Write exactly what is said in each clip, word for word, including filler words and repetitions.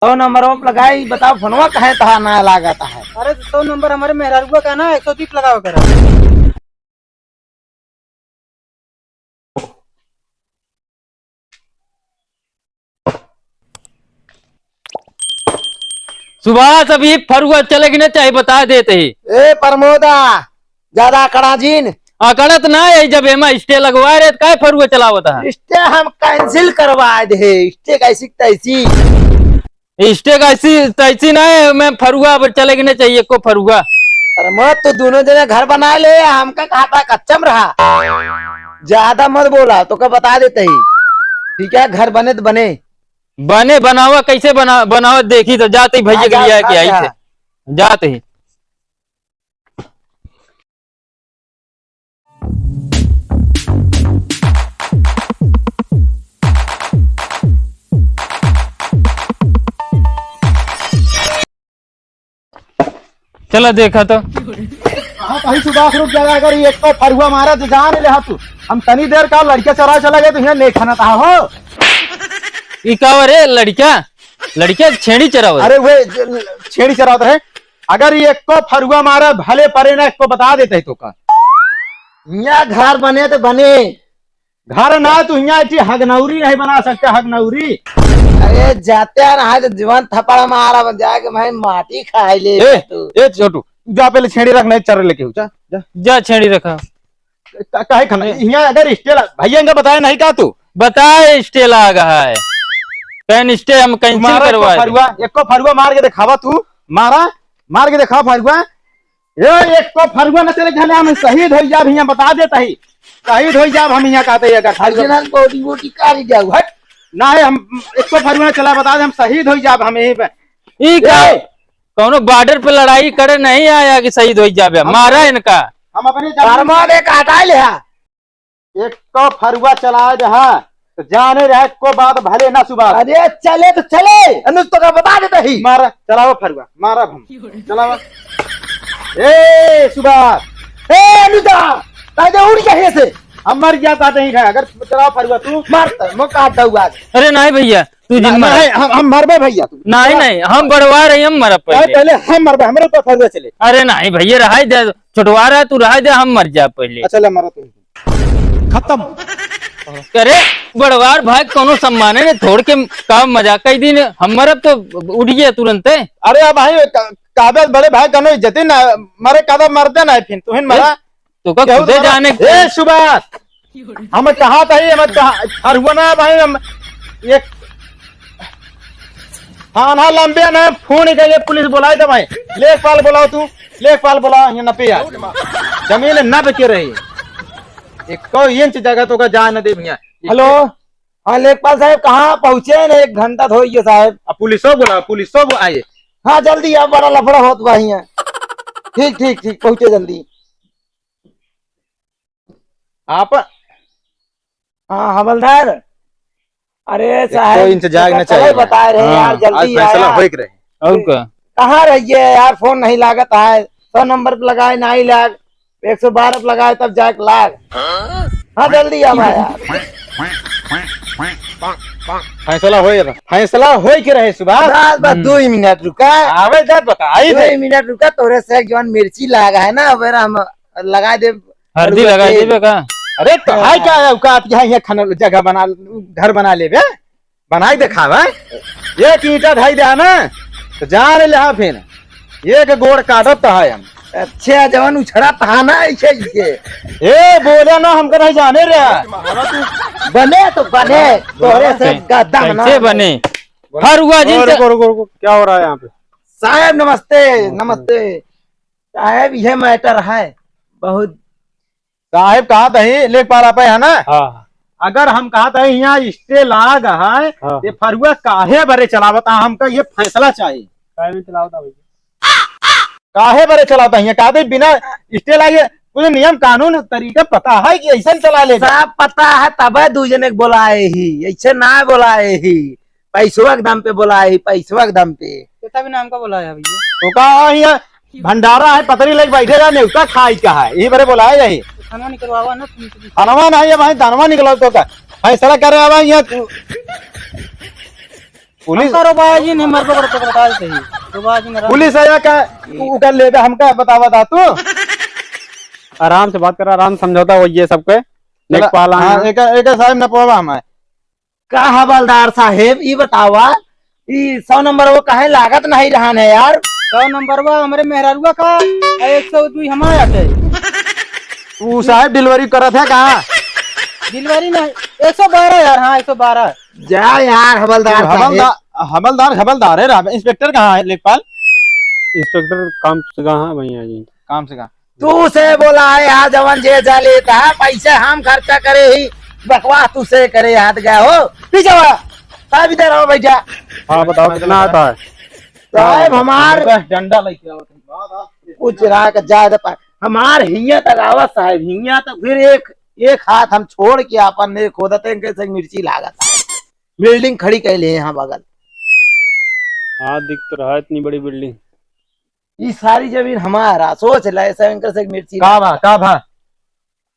सौ नंबर पे लगाई, बताओ, फोनवा काहे तहा ना लागत है? अरे, तो सौ नंबर हमरे मेहरारुआ का ना, एक सौ तीस लगावा करा। सुभाष, अभी फरुआ चले कि नहीं चाही, बता देत ही। ए प्रमोदा, ज्यादा अकड़ा जिन। अकड़त ना है, जब एमा stay लगवा रहे, तो काय फरुआ चलावत है? Stay हम cancel करवा दे, stay कैसी तैसी। Stay कैसी तैसी ना है, मैं फरुआ अब चले कि नहीं चाही, एको फरुआ। अरे मत, तो दोनों जने घर बना ले, हमका कहा था कच्चा में रहा। ज्यादा मत बोला, तो का बता देते ही। ठीक है, घर बने तो बने। बने बनावा, कैसे बना-, बनावा देखी तो जात ही भैया के लिया के आई थे। जात ही। चला देखा तो। हाँ, भाई सुभाष रुक जावा, अगर ये एक तो फरुआ मारा तो जान ले तू। हम तनी देर का लड़का चरा चला गए तो यहाँ नहीं खाना था हो। ई का रे लड़का? लड़का छेड़ी चरावत? अरे वे ज-, छेड़ी चरावत रहे। अगर ये एको फरुआ मारा भले परे ना, एको बता देते ही तो का। यहाँ घर बने तो बने। घर ना तू यहाँ ऐसी हगनौरी नहीं बना सकते, हगनौरी। अरे जाते आ रहा है तो जीवन थपड़ा मारा बन जाके भाई माटी खाए ले ए, तू। ए छोटू, जा पहले छेड़ी रख, नहीं चरे लेके हो, जा, जा। जा छेड़ी रखा। का-, काहे खाना? ए। यहाँ अगर stay ला-, भैया इनका बताया नहीं का तू? बताए stay लाग है। पेन stay हम cancel मारा एको करवाए दे। फरुआ, एको फरुआ मार के दिखावा तू, मारा, मार के दिखावा फरुआ। ए, एको फरुआ न चले, जाने हम शहीद हो जाब, यहाँ बता देता ही। शहीद हो जाब हम यहाँ कहते ही अगर फरुआ। अर्जुनन body वोडी काट जाऊ, हट। ना है, हम एको फरुआ न चला, बता दे, हम शहीद हो जाब हम यहीं पे। ई का? ए, कौनो border पे लड़ाई करे नहीं आया कि शहीद हो जाबे। हम मारा इनका। हम अपने जान कर्मा दे काटा ले हा। एक तो फरुआ चला दे हा, तो जाने रहे को बात भले ना सुबह। अरे चले तो चले, अनुज तो का बता देता ही। मारा, चलावा फरुआ, मारा हम। चलावा। ए सुभाष। ए अनुजा, ताजे उड़ गया से। हम मर गया ताते ही है, अगर चलावा फरुआ तू। मार तो, मो काट दऊ आज। अरे नहीं भैया, तू जिन ना, मार। नहीं, हम, हम मरबे भैया तू। नहीं, नहीं, हम बड़वा रही, हम मरब नहीं, पहले। पहले हम मरबे, हमरे ऊपर फरुआ चले। अरे नहीं भैया, रहाई दे, छोटवा रहा, तू रहाई दे, हम मर जाब पहले। अच्छा, ले मरो तू। खत्म। अरे बड़वार भाई, कौनो सम्माने ने, थोड़ के का मजाक कई दिन, हम मरब तो उठ गया तुरंते। अरे अब भाई, का-, काबे बड़े भाई, कौनो इज्जत ही ना, मरे काबे मरते ना, फिर तू ही मरा। तो का केहू खुदे तुम्हारा जाने। ए सुभाष, हम कहा था ही, हम कहा, फरुआ ना भाई, हम एक थाना लंबे ना, फोन कइले पुलिस बुलाए दे भाई। लेखपाल बुलाओ तू, लेखपाल बुलाओ, यहाँ नपे आ। जमीन न बिके रही, एक इंच जगह तो का जाए न दे भैया। हेलो, हाँ लेखपाल साहब, कहाँ पहुँचे न? एक घंटा तो होइए साहब। अब पुलिसो बुलाओ, पुलिसो बु-, आए। हाँ जल्दी आओ, बड़ा लफड़ा होत बा हियाँ। ठीक, ठीक, ठीक, पहुँचे जल्दी। आप हाँ हवलदार, अरे एक साहब, तो इंतजार न कल ही चाहिए। बताए रहे यार, हाँ, जल्दी आज फैसला आया। होइक रहे। और का? कहाँ रहिए यार, फोन नहीं लागत है, सौ नंबर पे लगाए नहीं लाग, एक सौ बारह पे लगाए तब जाके लाग। हाँ जल्दी आवा यार। फैसला होए रहे, फैसला होइक रहे सुभाष। बस बस हम्म। दो ही मिनट रुका। आवे दे बताई दो दे। ही मिनट रुका, तोरे से एक जवान मिर्ची लाग है ना, अब हम लगा दे हरदी लगाई देबे का? अरे तो हाँ। है का औकात के है, यहाँ खाना जगह बना, घर बना लेबे, बनाई देखावे। एक ईंटा ढाई दे ना, तो जान ले हाँ फिर एक गोड़ काटत तो है हम। अच्छा, जवन उछड़ा था ना ऐसे ऐसे। ए बोले ना, हमका नहीं जाने रे। बने तो बने, तोरे से कै-, गद्दा बना। कैसे बने? फरुआ जी और से रुको, रुको, रुको, क्या हो रहा है यहाँ पे? साहब नमस्ते, नमस्ते। साहब ये मैटर है बहुत। साहेब कहा तही लेखपाल आपे है ना? हाँ। अगर हम कहा तही यहाँ स्टे लाग है, हाँ। ये फरुआ काहे बरे चलावत है, हमका ये फैसला चाहिए। काहे नहीं चलावत है भैया? काहे बरे चलावत है यहाँ? कहा तही बिना स्टे लागे कुछ नियम कानून तरीका पता है कि ऐसा चला लेगा? सब पता है, तबे दू जने के बोलाए ही, ऐसे ना बोलाए ही। पैसवा के दम पे बोलाए ही, पैसवा के दम पे। कितना भी नाम का बोला है भैया? तो का हिया भंडारा है, पतरी लेके बैठे रहा, नेवता खाई का है, यही बरे बोलाए यही। खाना निकलवावा ना तुम तो। खानवा नहीं है भाई, दानवा निकलाओ तो का? फैसला करे आवा यहाँ। पुलिस? हमका रोबाजी नहीं, मरबो करत, बता देते ही। रोबाजी नहीं, पुलिस आया का? उ-, उकर लेबे हमका बतावा दा तू। आराम से बात करा, आराम से समझौता हो ये सबके। चला, लेखपाल आया। हाँ, एक, एक साहब न पोवा हमारे। का हवलदार साहेब, ई बतावा, ई सौ नंबर वो काहे लागत नहीं रहन है यार? सौ नंबर वो हमरे मेहरारुआ का, आ एक सौ दुई हमारे आटे। ऊ साहेब डिलीवरी करत है का? डिलीवरी नहीं, एक सौ बारह यार, हाँ, एक सौ बारह। जा यार हवलदार साहेब। हवलदार, हवलदार, हवलदार है, इंस्पेक्टर कहाँ है लेखपाल? इंस्पेक्टर काम से कहाँ है भैया जी? काम से कहाँ? तू से बोला है यार, जवन जे जा लेता है, पैसे हम खर्चा करे ही, बकवास तू से करे, हाथ गया हो पीछे वाला साहब, इधर आओ, बैठ जा। हाँ, बताओ, कितना आता है? साहब, हमार डंडा लेके आओ। कुछ रहा के जा दे पा-, हमार हिया तक आवा साहब, हिया तक फिर एक, एक हाथ हम छोड़ के आपन नहीं खोदते हैं, कैसे मिर्ची लागत है। बिल्डिंग खड़ी कैले हैं यहाँ बगल। हाँ, दिख तो रहा है इतनी बड़ी बिल्डिंग। ई सारी जमीन हमारा, सोच ले, ऐसा इनकर से मिर्ची का भा, का भा?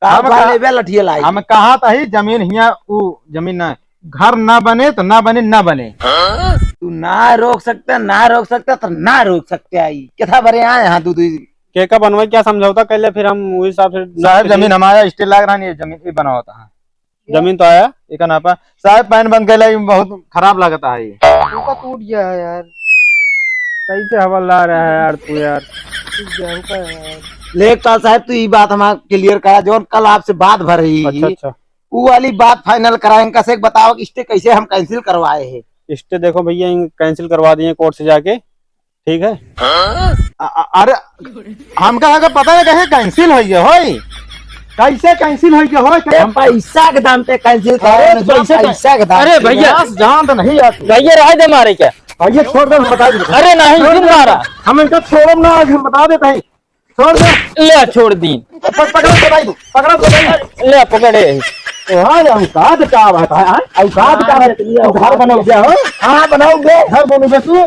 का हम भा कहा, लेबे लठिया लाई। हम कहा था ही जमीन हिया, ऊ जमीन ना, घर ना बने तो ना बने, ना बने। तू ना रोक सकता, ना रोक सकता तो ना रोक सकते आई। कितना बरे आए यहाँ दू दू। के का बनवाई, क्या समझौता कर ले, फिर हम उस हिसाब से साहब, जमीन हमारा स्टे लाग रहा नहीं है, जमीन ये बनावत है। जमीन तो आया। एक ना पा-, साहब, पैन बंद कैला, ई बहुत खराब लागत है ये। उनका टूट गया है यार। कैसे हवलदार है यार तू यार? टूट गया उनका यार। लेखपाल साहब, तू ई बात हमार क्लियर करा, जौन कल आपसे बात भर रही अच्छा, ही, अच्छा। वो वाली बात फाइनल करा, इनका से एक बताओ कि स्टे कैसे हम कैंसिल करवाए हैं? स्टे देखो भैया, इन कैंसिल करवा दिए कोर्ट से जाके। ठीक है। अ-, अ-, अरे, हमका, हमका पता है कैसे कैंसिल होई है, होई? कैसे कैंसिल होई है, होई? ए, हम पैसा के दाम पे कैंसिल करे, अरे, पैसा के दाम अरे पे। भैया। बस जान तो नहीं यार। भैया, रह दे मारे क्या? भैया, छोड़ दे, हम बता देते। अरे नहीं, छोड़ दे। मारा। हम इनका छोड़ब ना, आज हम बता देते हैं। छोड़ दे। ले, छोड़ दी। प-, पकड़ो तो भाई, पकड़ो तो भाई। ले, पकड़े। तो हाँ, औकात का बात है, हाँ? औकात का बात है? तू घर बनाओ क्या हो? हाँ, बनाओ बे। घर बनाओ बे तू?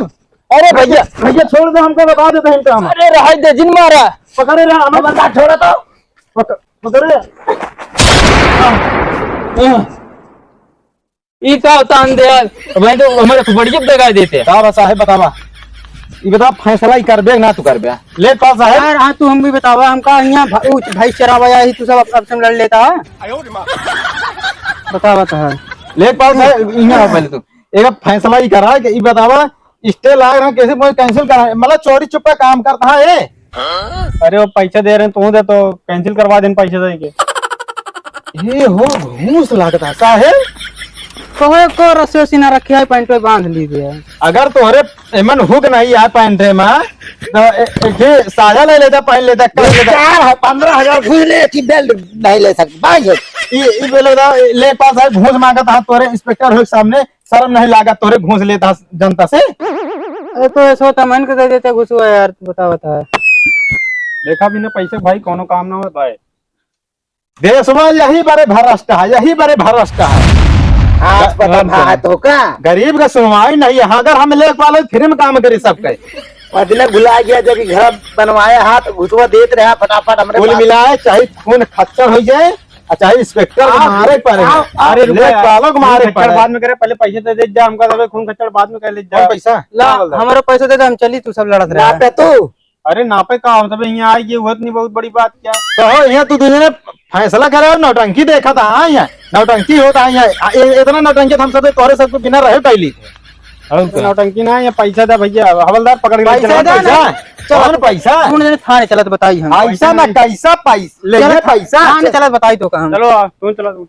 अरे भैया। भैया, छोड़ दे, हमको बता देते हैं इनका हम। अरे रह दे, जिन मारा। पकड़े रहा, हमें बता, छोड़ो तो। पक-, पकड़े। ई का होता अंधे यार? भाई तो हमारे खोपड़िया पे दगा देते हैं। का बा साहेब, बतावा। ई बता, फैसला ही करबे ना तू करबे? लेखपाल साहेब। यार, हाँ, तू हम भी बतावा, हमका यहाँ भ-, ऊ भैंस चरावा या ही तू सब अब, अब से लड़ लेता है। बतावा तो है। लेखपाल साहेब, यहाँ आओ पहले तू। एक फैसला ही करा कि ई बतावा, स्टे लाग रहा, कैसे मुझे कैंसिल करा? मतलब चोरी चुप्पा काम करता है ये? अरे वो पैसे दे रहे हैं, तू दे तो कैंसिल करवा देन पैसे दे के। ये हो घूस लागता साहेब। कहो को रस्सी उस्सी ना रखे है, पैंट पे बांध लीजिए। अगर तोहरे एमन हुक नहीं है पैंट में, तो ए-, एक ही साया ले लेता, पहन लेता, कर लेता। चार ह-, पन्द्रह हजार घूस ले, कि बेल्ट नहीं ले सकते, बांध ले। ये, ये बोले था, लेखपाल साहेब घूस मांगत हाथ तोरे इंस्पेक्टर हो सामने, शर्म नहीं लागत तोरे घूस लेता जनता से? अरे तो ऐसा होता मन के दे देते घूसवा यार, तू बता, बता। देखा भी ना पैसे भाई, कोनो काम ना हो भाई। देशवा यही बड़े भ्रष्ट है, यही बड़े भ्रष्ट है। आज पता ग-, भा तो का? गरीब का सुनवाई नहीं है। अगर हम लेखपाल फ्री में काम करी सबके। पहले भुला गया, जब ई घर बनवाया हा तो घुसवा देत रहा फटाफट हमरे कुल पास। मिलाए, चाहे खून खच्चर हो जाए, आ चाहे इंस्पेक्टर को आओ, मारे पड़े, आओ, आओ। अरे रुको यार, लेखपालों को मारे खून खच्चर पड़े। बाद में करे, पहले पैसे दे दे जा हमका, तबे खून खच्चर बाद में कर ले जा। कौन पैसा? ला, क्या बोल रहा है? हमारा पैसा दे दे, हम चली, तू सब लड़त रहा। ना पे तू। अरे नापे का, हम सब यहाँ आए, ये हुआ नहीं बहुत बड़ी बात क्या? कहो, यहाँ तू दुनिया में फैसला करे और नौटंकी देखा था, हाँ, यहाँ नौटंकी होता है, यहाँ ए-, इतना नौटंकी तो हम सब तोरे सबको बिना रहे पहली। और तो क्या? नौटंकी ना, ये पैसा दे भैया, हवलदार पकड़ के ले पैसा चलो। दे ना। पैसा? चलो, कौन पैसा? कौन जने थाने चलत बताई हम। पैसा ना, कैसा पैसा? ले चलो, ले पैसा। थाने चलत बताई तो का हम। चलो, आ, तू चला तू।